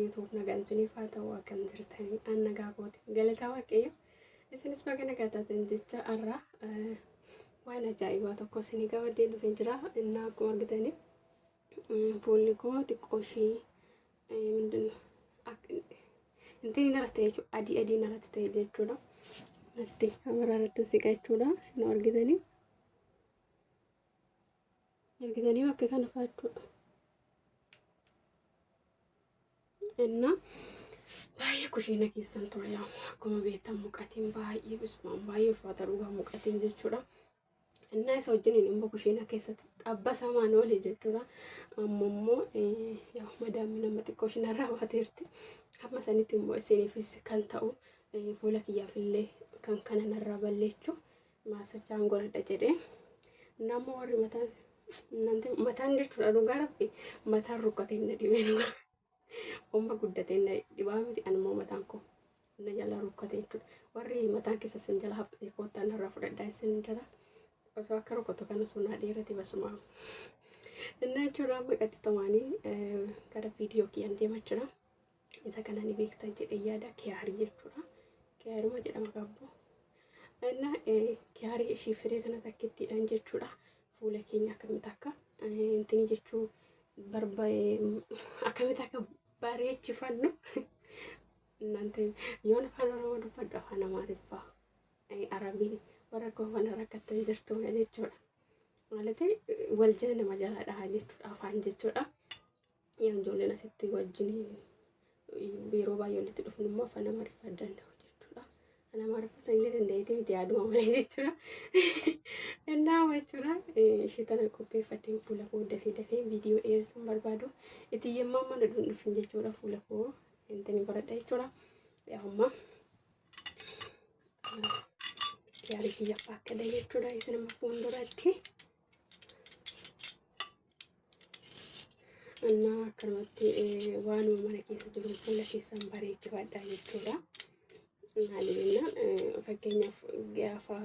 YouTube nagaan isiniif haa ta'u. Akkam jirtanii? An nagaa kooti, galataa Waaqayyo. Isinis baga nagaa taatan jecha, har'a waan ajaa'ibaa tokko isinii qabadhee dhufee jira. Innaa akkuma argitanii fuulli koo xiqqoo ishii ምንድን ነው intin narratti ta'e jechuudha, adii adii narratti ta'e jechuudha. Asti kaameraa irratti siqa jechuudha. Nu argitanii argitanii bakka kana fa'a jechuudha. Innaa baay'ee kushiina keessan ture. Akkuma beektan muqatiin baay'ee bismaan baay'ee ulfaata dhugaa muqatiin jechuudha. Innaa isa wajjiniin immoo kushiina keessatti xabbasamaan oole jechuudha. Amma immoo madaamii nama xiqqoo ishiinarraa baateerti. Hamma sanitti immoo isiniifis kan ta'u, fuula kiyyaafillee kan kana narraa balleechu maasachaan godhadha jedhee. Nama warri mataan mataan jechuudha, dhugaa Rabbi, mataan rukkatee na dhibee dhugaa. Omba guddatee na dhibaa miti, animmoo mataan koo na jala rukkate jechuudha. Warri mataan keessa isin jala haphatee koottaa narraa fudhadhaa isin jala. Osoo akka rukkatu kana sunaa dheerate basuma. Inni jechuudha, amma qaxxixamaanii gara viidiyoo kiyyaan deema jechuudha. Isa kana ni beektan jedhee yaada, kiyaarii jechuudha. Kiyaaruma jedhama gabboo. Inna kiyaarii ishii firee tana takkittiidhaan jechuudha. Fuula keenya akkamitti akka intini jechuu barbaade, akkamitti akka bareechifannu. Nante yoon afaan Oromoo dubbadhu, afaan Amaariffaa, Arabii, warra koo kana rakkattan jirtu jechuudha. Maalati wal jala nama jalaa dhahaa jechuudha afaan jechuudha. Yaa ijoolleen asitti wajjin yeroo baay'ee walitti dhufnu immoo afaan Amaariffaa danda'u jechuudha. Afaan Amaariffaa sanillee danda'eeti miti, yaaduma malee jechuudha. Innaa jechuudha, ishee tana qopheeffadheen fuula koo dafee dafee viidiyoo dheeressuun barbaadu. Itti yemmaa mana dhufin jechuudha, fuula koo intini godhadha jechuudha. Yaa amma yaalii kiyya faakkadha jechuudha isinuma fuulduratti. Innaa akkanumatti waanuma mana keessa jiru fuula keessan bareechifadha jechuudha. Maali jennaan, fakkeenyaaf gaafa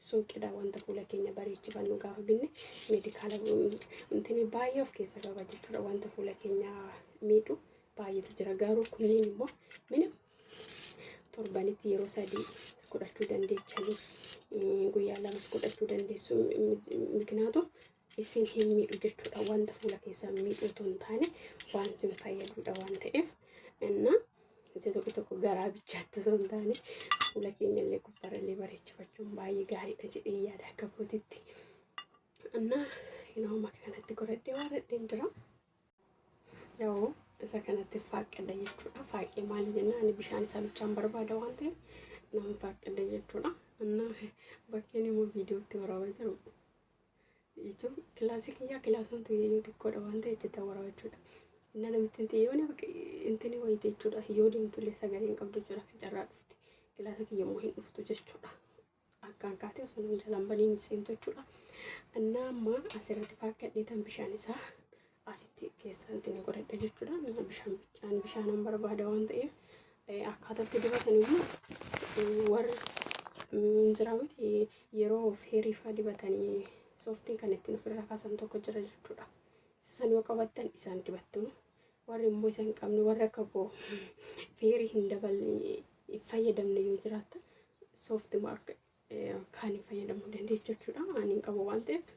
suuqidha wanta fuula keenya bareechifannu gaafa binne, meedikaala wanti baay'ee of keessa qaba jechuudha. Wanta fuula keenya miidhu baay'eetu jira. Garuu kunneen immoo mina torbanitti yeroo 3 godhachuu dandeechanii, guyyaa 2s godhachuu dandeessu. Mikinaatu isin hin miidhu jechuudha. Wanta fuula keessan miidhu otoo hin taane waan isin fayyadudha waan ta'eef, innaa isa tokko tokko garaa bichaatti osoo hin taane fuula keenya illee gubbaarra bareechifachuun baay'ee gaariidha jedhee yaada akka kootitti. Innaa yeroo amma kanatti godhadhee waan jira. Yoo isa kanatti faaqqadha jechuudha. Faaqqee maali jennaan, ani bishaan isaa bichaan barbaada waan ta'eef nama faaqqadha jechuudha. Innaa bakkeen immoo viidiyootti waraabaa jiru jechuun kilaasii kiyyaa, kilaasuun xiyyoo xiqqoodha waan ta'eef jecha waraabaa jechuudha. Innaa namittiin xiyyoon intini wayiiti jechuudha. Yoo deemtullee sagalee hin qabdu jechuudha, kan carraa dhufti. Kilaasa kiyya immoo hin dhuftu jechuudha. Akkaan kaatee osoo namni jalaan baniin seentu jechuudha. Innaa amma asirratti faaqqadhee tan bishaan isaa asitti keessa intini godhadha jechuudha. Bishaan bishaan bishaanan barbaada waan ta'eef, akkaataatti dibatan immoo warri jira miti, yeroo feerii fa'aa dibatanii sooftiin kan ittiin ofirraa kaasan tokko jira jechuudha. Isaan yoo qabattan isaan dibattu. Warri immoo isa hin qabne, warri akka koo feerii hin daballe fayyadamne yoo jiraattan, sooftuma akka kaan fayyadamuu dandeessu jechuudha. Ani hin qabu waan ta'eef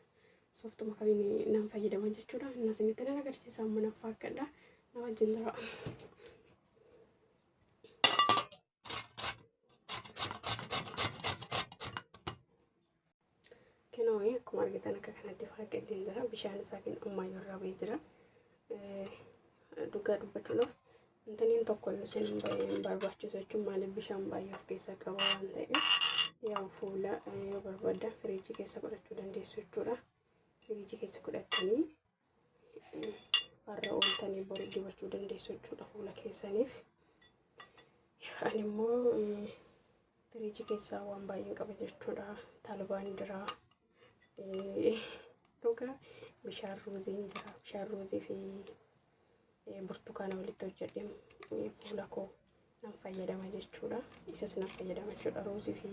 sooftuma kamiin nan fayyadama jechuudha. Inni isinitti nan agarsiisa, amma nan faakkadha. Na wajjin tura. Kinoo akkuma argitan akka kanatti faaqqadheen jira. Bishaan isaa kan ammayyuu irraa ba'ee jira. Dhugaa dubbachuudhaaf intaniin tokko iyyuu isin hin barbaachisu jechuun, maaliif, bishaan baay'ee of keessaa qaba waan ta'eef, yaa fuula yoo barbaaddan firiijii keessa godhachuu dandeessu jechuudha. Firiijii keessa godhattanii har'a ooltanii boru dibachuu dandeessu jechuudha fuula keessaniif. Ani immoo firiijii keessaa waan baay'een qaba jechuudha. Talbaan jira. Dhugaa bishaan ruuziin jira. Bishaan ruuzii fi burtukaana walitti hojjedhee fuula koo nan fayyadama jechuudha. Isas nan fayyadama jechuudha. Ruuzii fi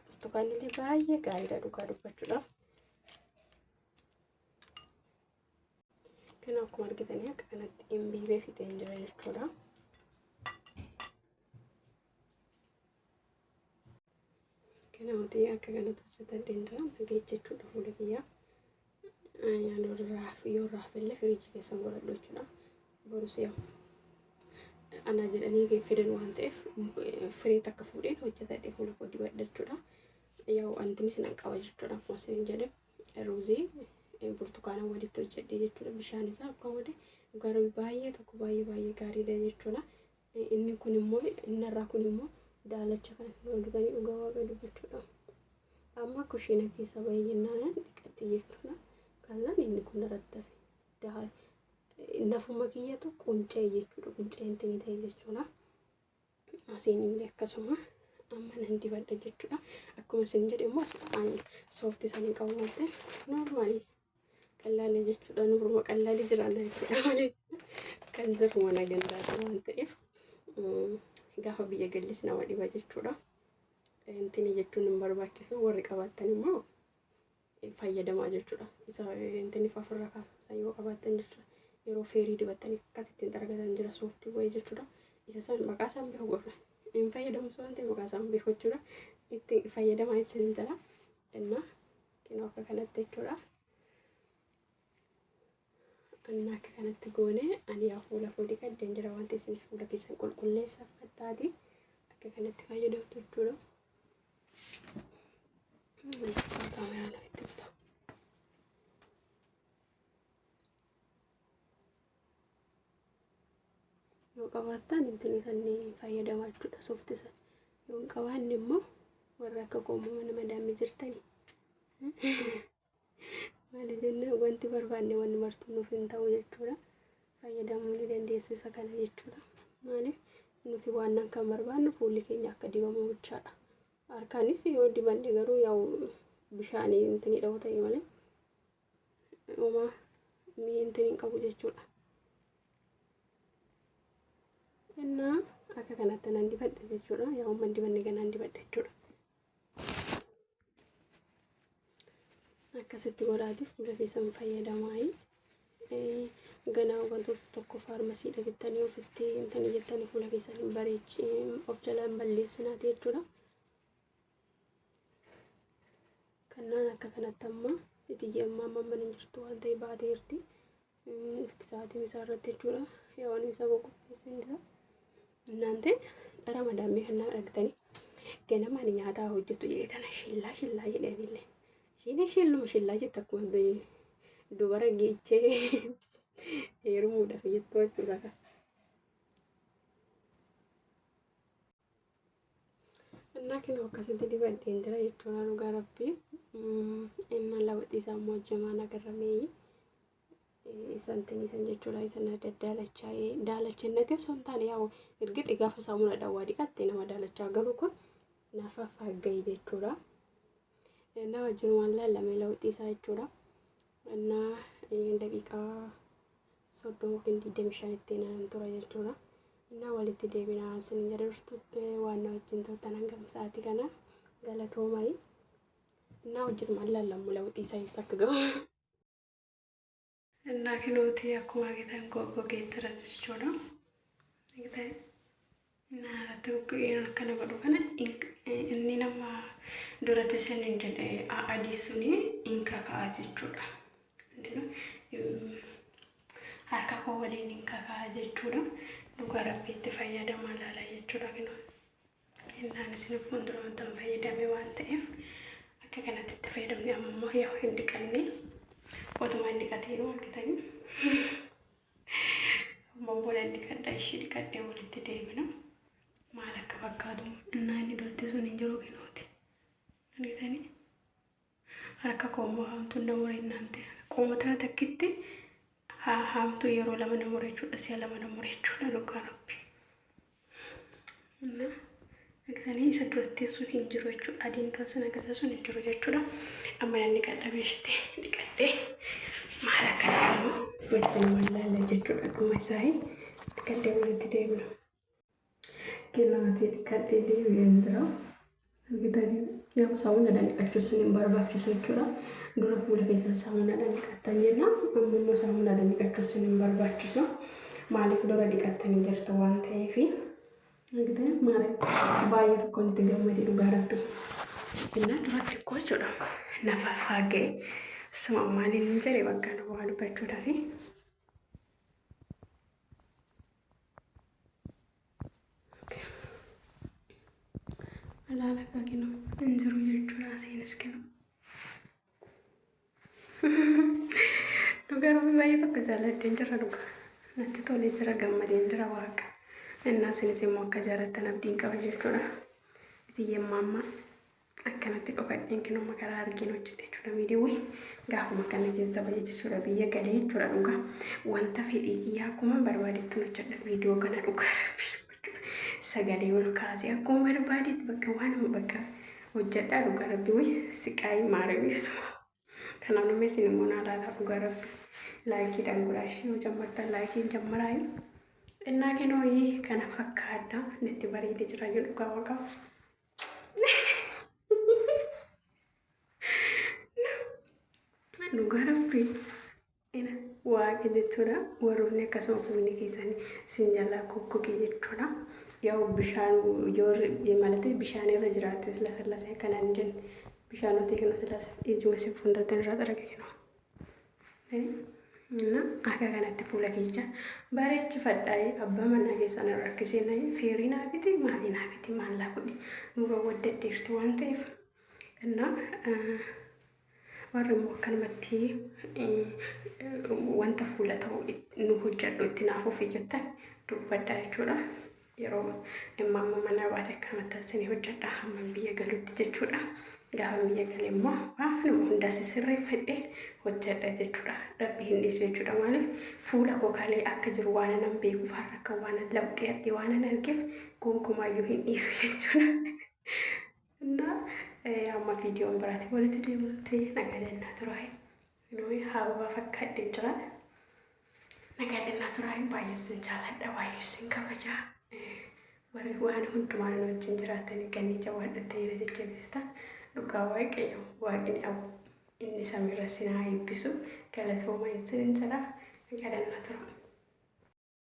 burtukaanni illee baay'ee gaariidha dhugaa dubbachuudhaaf. Kana akkuma argitanii akka kanatti imbiibee fixeen jira jechuudha. Kanaafuu akka kanatti hojjetadheen jira. Nageecha jechuudha fuula kiyyaa. Yoo raafillee firiijii keessa godhadhu jechuudha. Borus yaa ana jedhanii fidan waan ta'eef firii takka fuudheen hojjetadhee fuula koo dibadha jechuudha. Yaa wanti nan qaba jechuudha. Akkuma isin jedhe ruuzii burtukaana walitti hojjedhee jechuudha. Bishaan isaa akka wade garuu baay'ee tokko baay'ee baay'ee gaariidha jechuudha. Inni kun immoo inni irraa kun immoo daalacha kana argitanii dhugaa waaqa dubbachuudha. Amma kushiina keessa bahee jennaan dhiqadhe jechuudha. Kanaan inni kun irratti hafe. Nafuma kiyyatu quncee jechuudha. Quncee intini ta'e jechuudha. Asiin illee akkasuma amma nan dibadha jechuudha. Akkuma isin jedhe immoo soofti san hin qabu waan ta'eef noormaalii qallaalee jechuudha. Nuruma qallaalee jiraanna jechuudha malee kan jiru mana gandaati waan ta'eef gaafa biyya gallis nama dhiba jechuudha. Intini jechuun hin barbaachisu warri qabaattan immoo fayyadamaa jechuudha. Isa intini ofirraa kaasan yoo qabaattan jechuudha. Yeroo feerii dibattanii akkasittiin xaragatan jira sooftii wayii jechuudha. Isa san maqaa isaan beeku godha. Hin fayyadamu waan ta'eef maqaa isaan beeku jechuudha. Itti fayyadamaa isin jira. Innaa kinoo akka kanatti jechuudha. Anna akka kanatti goone ani yaa fuula koo dhiqadheen jira waan ta'eef isinis fuula keessan qulqulleessa fadhaati. Akka kanatti fayyadamtu jechuudha. Kaameraan ofitti buta. Yoo qabaattan intini kanneen fayyadamaa jechuudha soofti sana. Yoo hin qabaanne immoo warra akka qomoo mana madaamii jirtanii. Maali jennaan wanti barbaanne wanni martuu nuuf hin ta'u jechuudha. Fayyadamuu ni dandeessu isa kana jechuudha. Maaliif nuti waan kan barbaannu fuulli keenya akka dibamu bichaadha. Harkaanis yoo dibanne garuu yaa'u bishaanii intini dha'u ta'e malee homaa mi'i intini hin qabu jechuudha. Innaa akka kanatti nan dibadha jechuudha. Yaa'u man dibanne ganaan dibadha jechuudha. Akkasitti godhaatiif fuula keessan fayyadamaayi. Ganaa wantoota tokko faarmasiidha jettanii ofitti intanii jettanii fuula keessan hin bareechi of jalaa hin balleessinaati jechuudha. Kannaan akka kanatti amma itiyyi amma amma mana hin jirtu waan ta'e baateerti. Ifti sa'aatiin isaa irratti jechuudha. Yaa waan isaa qopheessin jira. Innaan ta'e dhara madaamii kan nama dhagtanii ganama ani nyaataa hojjetu jedhee tana shillaa shillaa jedheenillee. Ishiin shilluma shillaa jette akkuma dubara geechee heerumuudhaaf jettu jechuudha. Innaa kinoo akkasitti dibadheen jira jechuudha dhugaa rabbii. Innaa lawwaxii isaa immoo hojjemaan agarramee isan tinisan jechuudha isan daddaalachaa daalachannate osoo hin taane yaa'u ergixi gaafa saamunaa dhawwaa dhiqatte nama daalachaa garuu kun nafa faggaye jechuudha. Innaa wajjin waan laalame lawwaxii isaa jechuudha. Innaa daqiiqaa 30 yookiin 25tti nan tura jechuudha. Innaa walitti deebinaa isin jedhurtu waan na wajjin turtan hanga sa'aatii kana galatoomayi. Innaa wajjin maal laallamu lawwaxii isaa eessa akka gahu. Innaa kinootii akkuma argitan goggogee jira jechuudha. Innaa irratti goggogeen akkana godhu kana inni nama duratti isin hin jedhe adii suni hin kaka'a jechuudha. Harka koo waliin hin kaka'a jechuudha. Dhugaa rabbiitti fayyadamaa laala jechuudha kinoo. Innaan isin fuuldura wanta fayyadame waan ta'eef akka kanatti itti fayyadamne amma immoo yaa hin dhiqanne otuma hin dhiqatiin argitanii. Amma immoo nan dhiqadha ishii dhiqadhee walitti deemina. Maal akka fakkaatu innaa inni duratti sun hin jiru kinooti. Argitanii harka koo immoo haamtuun na mure innaan ta'e qooma tana takkitti haamtuu yeroo lama na mure jechuudha si'a lama na mure jechuudha dhugaa rabbi. Innaa argitanii isa duratti sun hin jiru jechuudha. Adiin dura sana agarsiisa sun hin jiru jechuudha. Amma nan dhiqadha beeshte dhiqadhee maal akka ta'e wajjin wallaalla jechuudha. Dhuma isaa dhiqadhee walitti deemna. Kennaatee dhiqadhee deebi'een jira. Argitanii yoo saamunaadhaan dhiqachuu sun hin barbaachisu jechuudha. Dura fuula keessan saamunaadhaan dhiqattan jenna. Amma immoo saamunaadhaan dhiqachuu sun hin barbaachisu. Maaliif dura dhiqattanii jirtu waan ta'eef. Argitanii maal baay'ee tokkoon itti gammadee dhugaa rabbi. Innaa duratti koo jechuudha nafa faaga'e suma maaliin hin jedhe bakka waa dubbachuudhaafi. Alaala akka kinu hin jiru jechuudha asiinis kinu. Dhugaa rabbi baay'ee tokko jaalladheen jira dhugaa. Natti tolee jira, gammadeen jira waaqa. Innaa isinis immoo akka jaalattan abdiin qaba jechuudha. Itiyyeen maammaa akkanatti dhokadheen kinuma karaa argeen hojjedhe jechuudha viidiyoo gaafuma kana keessa bahee jechuudha biyya galee jechuudha dhugaa. Wanta fedhii kiyyaa akkuma barbaadetti hojjedha viidiyoo kana dhugaa rabbi jechuudha. Sagalee ol kaasee akkuma barbaadetti bakka waanuma bakka hojjedhaa dhugaa rabbi wayi siqaayii maaramiif suma. Kanaaf namni isin immoo naa ilaalaa dhugaa rabbi laayikiidhaan godhaa ishee yoo jammartan laayikiin jammaraayi. Innaa kenooyi kana fakkaadha natti bareedee jira yoo dhugaa waaqa. Dhugaa rabbi ina waaqa jechuudha warroonni akkasuma fuulli keessanii sin jalaa goggoge jechuudha. Yoo bishaan yoo malatee bishaan irra jiraate lasallasee akkanaan hin jenne bishaan otee kennu silaas ijuma si fuulduratti irraa xarage kennu. Na akka kanatti fuula keessa bareechifadhaa abbaa manaa keessan irra rakkisee feerii naa biti maalii naa biti maallaa godhi nurra waddadheerti waan ta'eef. Innaa warri immoo akkanumatti wanta fuula ta'u nu hojjedhu itti naaf ofii jettan dubbadhaa jechuudha. Yeroo dhimma amma mana baate akkanumatti isinii hojjedha hamma biyya galutti jechuudha. Gaafa biyya gale immoo waanuma hundaa sisirreeffadhee hojjedha jechuudha. Rabbi hin dhiisu jechuudha. Maaliif fuula koo kalee akka jiru waan anan beekuuf har'a akka waan lawxee arge waan an argeef gonkumaayyuu hin dhiisu jechuudha. Innaa amma viidiyoon biraatti walitti deemuutti nagaa dannaa turaa. Nuyi hababa fakkaadhee jira. Nagaa dannaa turaa, baay'ee sin jaalladha, baay'ee sin kabajaa. Warri waan hundumaa nu wajjin jiraatanii ganii jawaadhattee na jajjabeessitan dhugaa waaqayyo waaqni abu inni samiirra sin haa eebbisu, galatooma isin jedha, nagaa dannaa turaa.